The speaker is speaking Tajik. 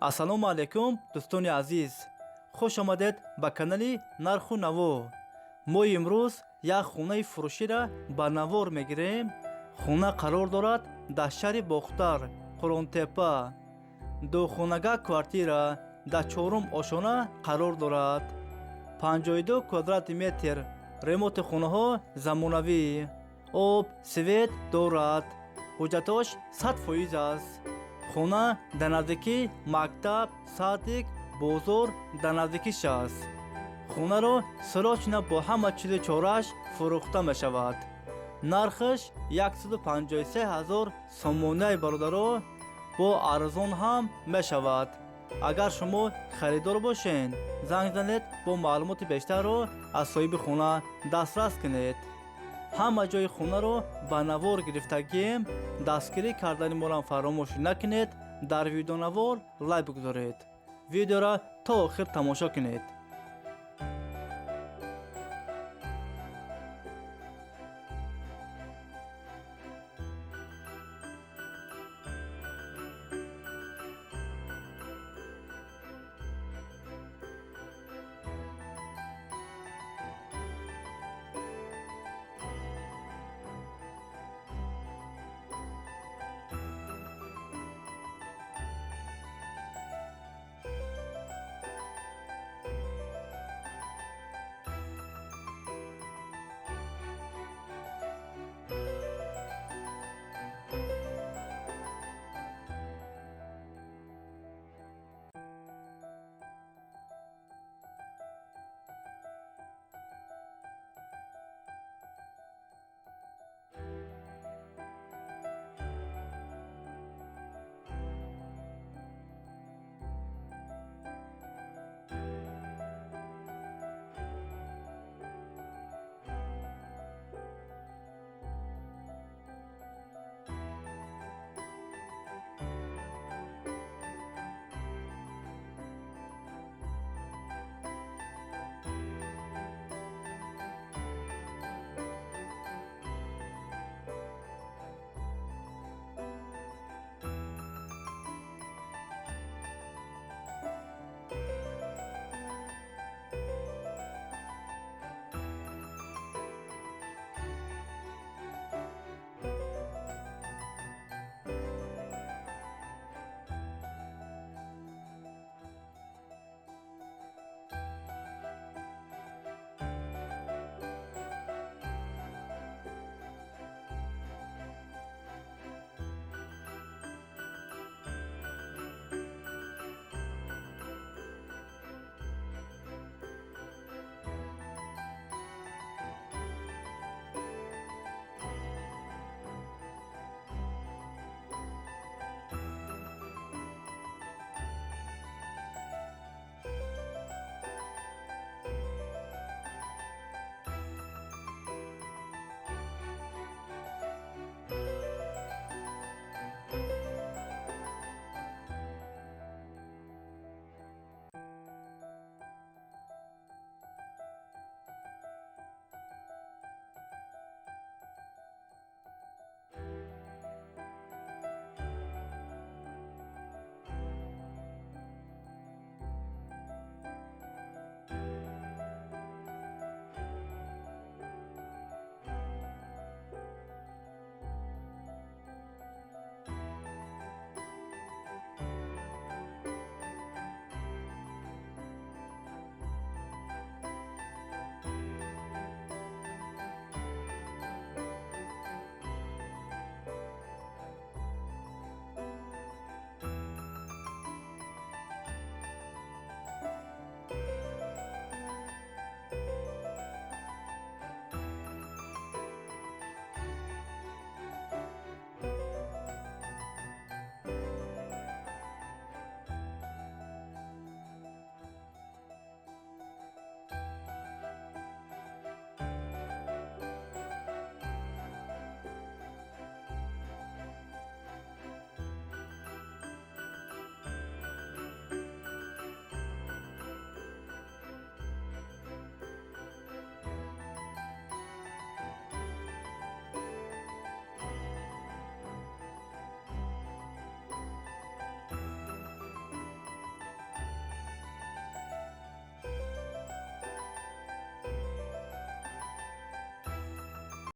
Ассалому алайкум, дӯстони азиз, хуш омадед ба канали Нарху наво. Мо имрӯз як хонаи фурӯширо ба навор мегирем. Хона қарор дорад дар шаҳри Бохтар, Қурғонтеппа. Духонага квартира дар чорум ошёна қарор дорад, 52 квадрати метр. Ремонти хонаҳо замонавӣ, об, свет дорад, ҳуҷҷатош 100% аст. Хона дар наздикии мактаб, садик, бозор дар наздикиш аст. Хонаро срочно бо ҳама чизу чорааш фурӯхта мешавад. Нархаш 153 ҳазор сомонаи, бародаро, бо арзон ҳам мешавад. Агар шумо харидор бошед, занг занед, бо маълумоти бештарро аз соҳиби хона дастрас кунед. Ҳама ҷои хонаро ба навор гирифтагием. Дастгирӣ кардани моро фаромӯш накунед, дар видеонавор лайк бигузоред, видеоро то охир тамошо кунед.